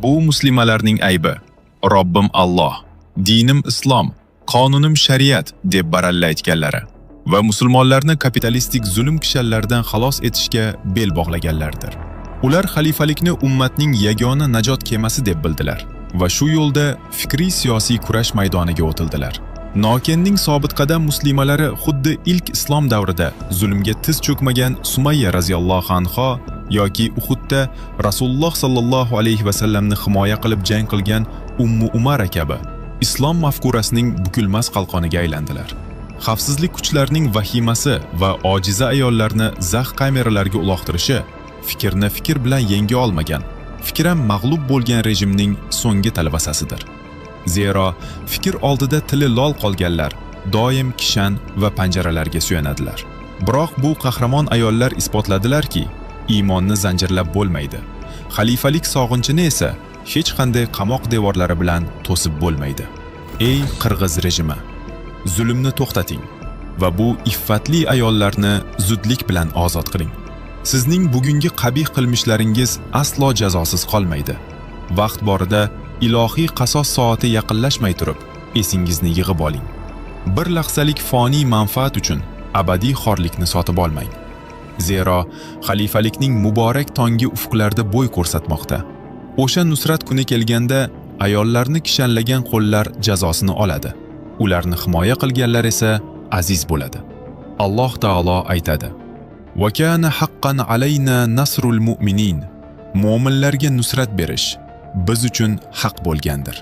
Bu muslimalarning aybi. Robbim Alloh, dinim islom, qonunim shariat deb baralla aytganlari va musulmonlarni kapitalistik zulm kishanlaridan xalos etishga bel bog'laganlardir. Ular xalifalikni ummatning yagona najot kemasi deb bildilar va shu yo'lda fikriy siyosiy kurash maydoniga o'tildilar. Nokenning sobitqadam muslimalari xuddi ilk islom davrida zulmga tiz cho'kmagan Sumayya roziyallohu anha yoki Uhudda Rasululloh sallallohu alayhi va sallamni himoya qilib jang qilgan Ummu Umara kabi islom mafkurasining bukilmas qalqoniga aylandilar. Xavfsizlik kuchlarining vahimasi va ojiza ayollarni zax kameralarga uloqtirishi fikrni fikr bilan yenga olmagan, fikran mag'lub bo'lgan rejimning so'nggi talvasasidir. Zero fikr oldida tili lol qolganlar doim kishan va panjaralarga suyanadilar. Biroq bu qahramon ayollar isbotladilarki, iymonni zanjirlab bo'lmaydi. Xalifalik sog'inchini esa hech qanday qamoq devorlari bilan to'sib bo'lmaydi. Ey qirg'iz rejimi, zulmni to'xtating va bu iffatli ayollarni zudlik bilan ozod qiling. Sizning bugungi qabih qilmishlaringiz aslo jazosiz qolmaydi. Vaqt borida ilohiy qasos soati yaqinlashmay turib, esingizni yig'ib oling. Bir lahzalik foniy manfaat uchun abadiy xorlikni sotib olmang. Zero xalifalikning muborak tongi ufqlarda bo'y ko'rsatmoqda. O'sha nusrat kuni kelganda ayollarni kishanlagan qo'llar jazosini oladi. Ularni himoya qilganlar esa aziz bo'ladi. Alloh taolo aytadi: "Va kana haqqan alayna nasrul mu'minin." Mo'minlarga nusrat berish biz uchun haq bo'lgandir.